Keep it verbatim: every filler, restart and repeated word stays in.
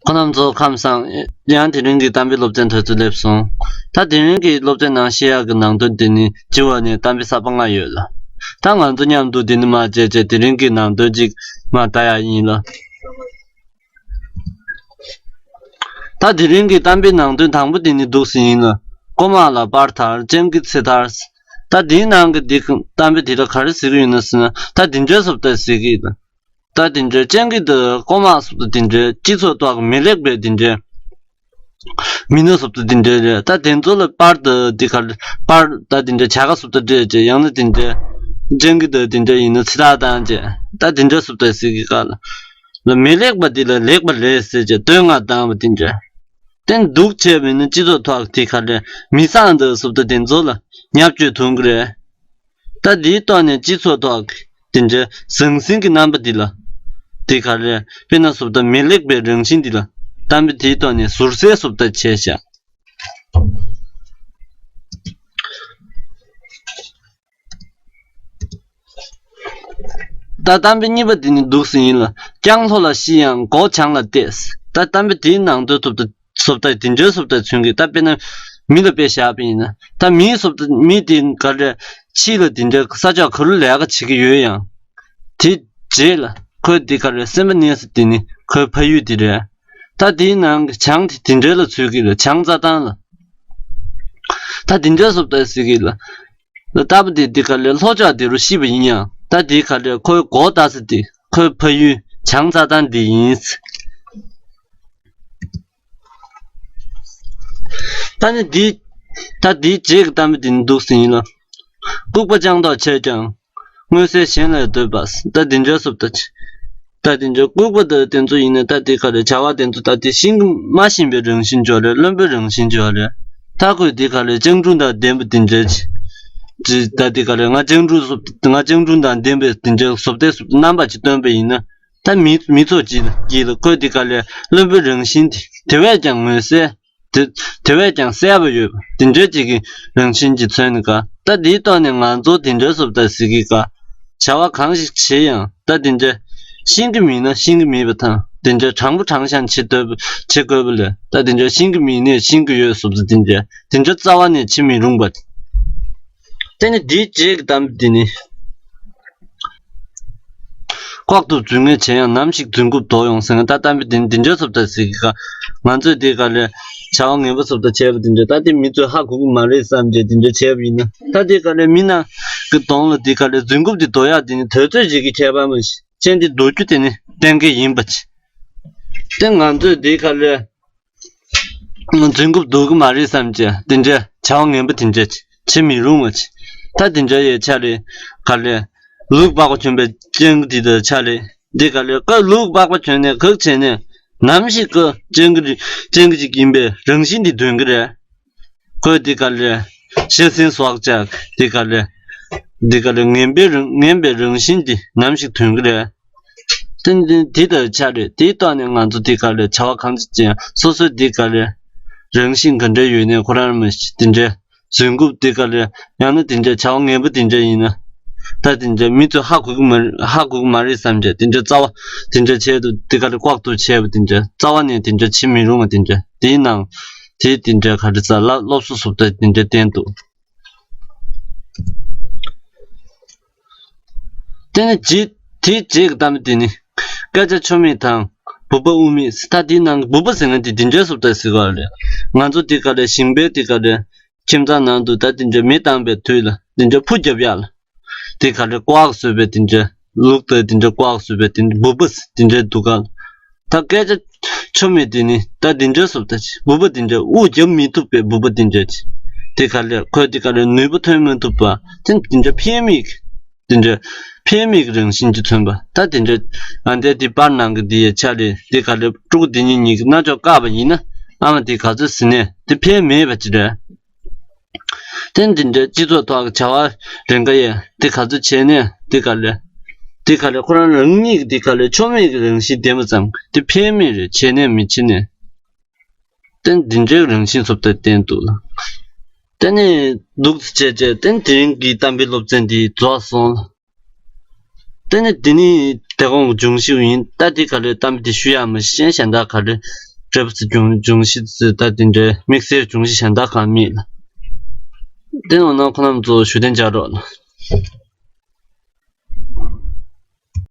ཁོང་རྣམ་ཚོ་ཁམས་བཟང་། ཡང་དེ་རིང་གི་གཏམ་དཔེ་སློབ་ཚན་དུས་ཚོད་སླེབས་སོང་། ད་དེ་རིང་གི་སློབ་ཚན་ནང་བཤད་ཡག་གི་ནང་དོན་དེ་ནི་སྤྱི་བ་ནས་གཏམ་དཔེ་གསར་པ་ལྔ་ཡོད་ལ། ད་ང་ཚོ་མཉམ་དུ་དེ་ནི་མར་བྱས་བྱས་དེ་རིང་གི་ནང་དོན་ཅིག་མར་ལྟ་ཡག་ཡིན་ལ། ད་དེ་རིང་གི་གཏམ་དཔེ་ནང་དོན་དང་པོ་དེ་ནི་འདུག་སེ་ཡིན་ལ། རྐོ་མ་ལ་པར་དར་སྤྱང་ཀི་ཚེ་ཐར། ད་དེའི་ནང་གི་འདི་གཏམ་དཔེ་དེ་ལ་ག་རེ་ཟེར་གི་ཡོད་ན་ཟེར་ན། ད་དེ་འདྲའི་བཟོ་ལྟ་ཟེར་གི་ཡོད་ལ། ད་དེ་འདྲའི་སྤྱང་ཀི་དང་རྐོ་མ་སོགས་དང་དེ་འདྲའི་སྤྱི་ཚོགས་ཐོག་གི་མི་ལེགས་པའི་དེ་འདྲའི་མི་སྣ་སོགས་དང་དེ་འདྲའི་རེད། ད་དེ་ཚོ་ལ་པར་དང་དེ་ག་པར་ད་དེ་འདྲའི་བྱ་དགའ་སོགས་དང་སྤྲད་རྗེས། ཡང་ན་དེ་འདྲའི་སྤྱང་ཀི་དང་དེ་འདྲའི་ཡིན་ན་ཚེ་ཐར་བཏང་རྗེས། ད་དེ་འདྲ་སོགས་དང་ཟེར་གི་ག་ལ། ལ་མི་ལེགས་པ་དེ་ལ་ལེགས་པ་རེད་ཟེར་རྗེས་བསྟོད་བསྔགས་བཏང་བ་དེ་འདྲ། དེ་འདུག་བྱས་པ་ཡིན་ན་སྤྱི་ཚོགས་ཐོག་དེ་ག་རེད། མི་བཟང་དང་སོགས་དང་དེ་ཚོ་ལ་བརྙས་བཅོས་ཐོན་གི་རེད། ད་དེའི་ཐོག་ནས་སྤྱི་ཚོགས་ཐོག་གི་དེ་འདྲའི་ཟང་ཟིང་གི་རྣམ་པ་འདི་ལ། དེ་ག་རེ་དཔེར་ན་བཟོ་ལྟ་མི་ལེགས་པའི་རང་བཞིན་འདི་ལ་གཏམ་དཔེ་དེའི་ཐོག་ནས་ཟུར་གསལ་བཟོ་ལྟ་བྱས་བཞག་ད་གཏམ་དཔེ་གཉིས་པ་འདི་ནི་འདུག་སེ་ཡིན་ལ། སྤྱང་ལྷོ་ལ་ཤི་ཡང་མགོ་བྱང་ལ་གཏད། ད་གཏམ་དཔེ་དེའི་ནང་དོན་ཐུབ་ད། བཟོ་ལྟ་དེ་འདྲའི་བཟོ་ལྟ་མཚོན་གི། ད་དཔེར་ན་མི་ལ་དཔེ་བཞག་པ་ཡིན་ན། ད་མིའི་བཟོ་ལྟ་མི་དེ་ག་རེ་ཕྱི་ལ་དེ་འདྲའི་ས་ཕྱོགས་ག་རུ་ལས་ཀ་བྱེད་ཀྱི་ཡོད་ཡང་། དེ་རྗེས་ལ་ཁོའི་དེ་ག་རེ་སེམས་པ་གནས་ས་དེ་ནི་ཁོའི་ཕ་ཡུལ་དེ་རེད། ད་དེའི་ནང་གི་བྱང་དེ་དེ་འདྲའི་ལ་ཚུད་ཀྱི་ལ། བྱང་རྩྭ་ཐང་ལ། ད་དེ་འདྲའི་བཟོ་ལྟ་ཟེར་གི་ལ། ལྟ་བུ་དེ་དེ་ག་རེ་ལྷོ་ཕྱོགས་དེ་རུ་ཤི་བ་ཡིན་ཡང་། ད་དེ་ག་རེ་ཁོའི་མགོ་ལྟ་ས་དེ་ཁོའི་ཕ་ཡུལ་བྱང་རྩྭ་ཐང་དེ་ཡིན། ད་ནི་འདི། ད་འདིའི་རྗེས་ཀྱི་གཏམ་དཔེ་འདི་ནི་འདུག་སེ་ཡིན་ལ། ལྐུགས་པ་སྤྱང་ལྟོགས་ཆེ་ཀྱང་། མངོན་གསལ་གཞན་ལས་འདོད་པ། ད་འདི་འདྲའི་བཟོ་ལྟ་ཆེ། ད་འདི་འདྲའི་ལྐུགས་པ་དང་དེ་ཚོ་ཡིན་ན། ད་དེ་ག་རེ་བྱ་བ་དེ་ཚོ་ད་དེ་ཤེས་མ་ཤེས་པའི་རང་བཞིན་ཅིག་ཡོད་རེད། བླུན་པོའི་རང་བཞིན་ཅིག་ཡོད་རེད། ད་ཁོས་དེ་ག་རེ་སྤྱང་གྲུང་དང་ལྡན་པ་དེ་འདྲའི་ཆེ། ད་དེ་ག་རེ་ང་སྤྱང་གྲུང་བཟོ་ང་སྤྱང་གྲུང་དང་ལྡན་པའི་དེ་འདྲའི་བཟོ་ལྟའི་བཟོ་ལྟ་རྣམ་པ་ཅིག་སྟོན་པ་ཡིན་ན། ད་མི་མི་ཚོགས་ཀྱི་དཀྱིལ་ལ་ཁོས་དེ་ག་ལས་བླུན་པོའི་རང་བཞིན་དེ་དེ་བས་ཀྱང་མངོན་གསལ། དེ་དེ་བས་ཀྱང་གསལ་པོ་ཡོད་པ་དེ་འདྲའི་ཅིག་གི་རང་བཞིན་གྱི་མཚོན་ནི་ག་ད་དེའི་ཐོག་ནས་ང་ཚོ་དེ་འདྲའི་བཟོ་ལྟ་ཟེར་གི་ག་བྱ་བ་གང་ཞིག་བྱེད་ཡང་ད་དེ་འདྲའི་ཤེས་ཀྱི་མིན་ན་ཤེས་ཀྱི་མེད་པ་དང་། དེ་འདྲའི་དྲང་པོ་དྲང་བཞག་བྱེད་འདོད་བྱེད་དགོས་པ་ལས། ད་དེ་འདྲའི་ཤེས་ཀྱི་མིན་ནས་ཤེས་ཀྱི་ཡོད་བཟོ་ལྟ་དེ་འདྲའི་དེ་འདྲའི་རྩ་བ་ནས་བྱེད་མི་རུང་བ། དེ་ནི་དེའི་རྗེས་ཀྱི་གཏམ་དེ་ནི། ལྐོག་ཏུ་རྫུན་ངན་བྱེད་ཡང་ནམ་ཞིག་རྫུན་རྐུབ་ལྡོག་ཡོང་ཟེར་ན། ད་གཏམ་དཔེ་དེ་ནི་དེ་འདྲའི་བཟོ་ལྟ་ཟེར་གི་ག་ང་ཚོས་དེ་ག་ལས་བྱ་བ་ངན་པ་བཟོ་ལྟ་བྱས་པ་དེ་འདྲ། ད་དེ་མི་ཚོས་ཧ་གོ་གི་མ་རེད་བསམ་བྱས་དེ་འདྲ་བྱས་པ་ཡིན་ན། ད་དེ་ག་ལས་མི་ནང་གི་གདོང་ལ་དེ་ག་ལས་རྫུན་རྐུབ་དེ་ལྡོག་ཡག་དེ་ནི་དུས་ཚོད་ཅིག་གི་ཁྱད་པར་མ་གཞི་ཅན་དེ་ལྡོག་རྒྱུ་དེ་ནི་གཏན་འཁེལ་ཡིན་པ་ཅི། དེ་ང་ཚོས་དེ་ག་ལས། རྫུན་རྐུབ་ལྡོག་གི་མ་རེད་བསམ་བྱས་དེ་འདྲའི་བྱ་བ་ངན་པ་དེ་འདྲ་བྱེད་མི་རུང་བ་ཅི། ད་དེ་འདྲ་ཡས་ཆ་རེད། ག་ལས། ལུག་པགས་པ་གྱོན་པའི་སྤྱང་ཀི་དེ་དང་ཆ་རེད། འདི་ག་ལས་ཁོས་ལུག་པགས་པ་གྱོན་ནས་ག་བྱས་ནས་ནམ་ཞིག་ཁོ་སྤྱང་ཀི་རེད། སྤྱང་ཀི་ཅིག་ཡིན་པའི་རང་བཞིན་འདི་སྟོན་གི་རེད། ཁོས་འདི་ག་ལས་ཤ་ཟན་ཟོག་ཅག་འདི་ག་ལས་འདི་ག་ལས་ངན་པའི་རང་ངན་པའི་རང་བཞིན་འདི་ནམ་ཞིག་སྟོན་གི་རེད། དེ་འདི་འདི་ལྟར་ཆགས་རེད། དེའི་ཐོག་ནས་ང་ཚོ་འདི་ག་ལས་བྱ་བ་གང་ཅི་བྱེད་ཡང་སོ་སོའི་འདི་ག་ལས་རང་བཞིན་ག་འདྲ་ཡོད་ནས་ཁོ་རང་མི་ཤེས། དེ་འདྲའི་རྫུན་རྐུབ་འདི་ག་ལས་ཡང་ན་དེ་འདྲའི་བྱ་བ་ངན་པ་དེ་འདྲ་ཡིན་ན། ད་དེ་འདྲའི་མི་ཚོས་ཧ་གོ་གི་མ་ཧ་གོ་གི་མ་རེད་བསམ་བྱས་དེ་འདྲའི་རྩ་བ་དེ་འདྲའི་ཆེད་དུ་འདི་ག་ལས་ལྐོག་ཏུ་བྱས་པ་དེ་འདྲའི་རྩ་བ་ནས་དེ་འདྲའི་བྱེད་མི་རུང་བ་དེ་འདྲའི་དེའི་ནང་དེ་དེ་འདྲའི་ག་རེ་ཟ་ལ་སློབ་གསོ་སོགས་ད་དེ་འདྲའི་བསྟན་འདུག་དེ་ནི་རྗེས་དེའི་རྗེས་ཀྱི་གཏམ་དེ་ནི། སྐད་ཆ་ཆོ་མེད་དང་བུ་པ་དབུ་མེད། ད་དེའི་ནང་གི་བུ་པ་ཟེར་མཁན་དེ་དེ་འདྲའི་བཟོ་ལྟ་ཟེར་གི་རེད། ང་ཚོ་དེ་ག་ལས་ཞིང་པའི་དེ་ག་ལས་ཁྱིམ་ཚང་ནང་དུ་ད་དེ་འདྲའི་མེ་བཏང་པའི་དུས་ལ་དེ་འདྲའི་ཕུ་རྒྱབ་ཡག་ལ། དེ་ག་ལས་ཀོ་བ་བཟོས་པའི་དེ་འདྲའི་ལུག་དང་དེ་འདྲའི་ཀོ་བ་བཟོས་པའི་དེ་འདྲའི་བུ་པ་དེ་འདྲའི་འདུག་ག་ད་སྐད་ཆ་ཆོ་མེད་དེ་ནི་ད་དེ་འདྲའི་བཟོ་ལྟ་ཅིག་བུ་པ་དེ་འདྲའི་དབུ་རྒྱབ་མི་ཐུབ་པའི་བུ་པ་དེ་འདྲའི་ཅིག་དེ་ག་ལས་ཁོས་དེ་ག་ལས་ནུས་པ་ཐོན་མི་ཐུབ་པ་དེ་དེ་འདྲའི་ཕན་མེད་དེ་འདྲའི་ཕན་མེད་ཀྱི་རང་བཞིན་གྱི་མཚོན་པ། ད་དེ་འདྲའི་ཨ་འདས་དེ་པར་ནང་གི་དེ་ཡི་ཆ་རེད། དེ་ག་ལས་ཕྲུ་གུ་དེ་གཉིས་གཉིས་ཀྱི་རྣ་ཅོག་བཀག་པ་ཡིན་ན་ཨ་མ་དེ་ག་ཚོད་ཟིན་ནས་དེ་ཕན་མེད་པ་ཅིག་རེད། དེ་འདི་འདྲའི་སྤྱི་ཚོགས་ཐོག་གི་བྱ་བ་རེ་འགའ་ཡས་དེ་ག་ཚོད་བྱས་ནས་དེ་ག་ལས། དེ་ག་ལས་ཁོ་རང་རང་ཉིད་ཀྱི་དེ་ག་ལས་ཆོ་མེད་ཀྱི་རང་བཞིན་ལྡན་པ་ཙམ་གྱིས་དེ་ཕན་མེད་རེད། བྱས་ནས་མི་བྱེད་ནས། དེ་འདི་འདྲའི་རང་བཞིན་སོབ་ཏེ་བསྟན་འདུག་ལ། དེ་ནས་འདུག་སེ་བྱས་བྱས་དེ་དེ་རིང་གི་གཏམ་དཔེ་སློབ་ཚན་འདི་རྫོགས་སོང་ལ། དེ་ནས་དེ་ནི་དེ་གོང་གི་འབྱུང་བཞི་ཡིན། ད་དེ་ག་ལས་གཏམ་དེ་ཞུ་ཡག་མ་གཞི་གཞན་དག་ག་ལས་ སྤྲོས་པ་ཚོ་འབྱུང་འབྱུང་གཞི་ཚོ་ད་དེ་འདྲའི་དམིགས་བསལ་འབྱུང་གཞི་གཞན་དག་གང་མེད་ལ། དེ་འོ་ན་ཁོ་རྣམ་ཚོ་ཞུ་གཏན་འཇགས་རོགས་གནང་།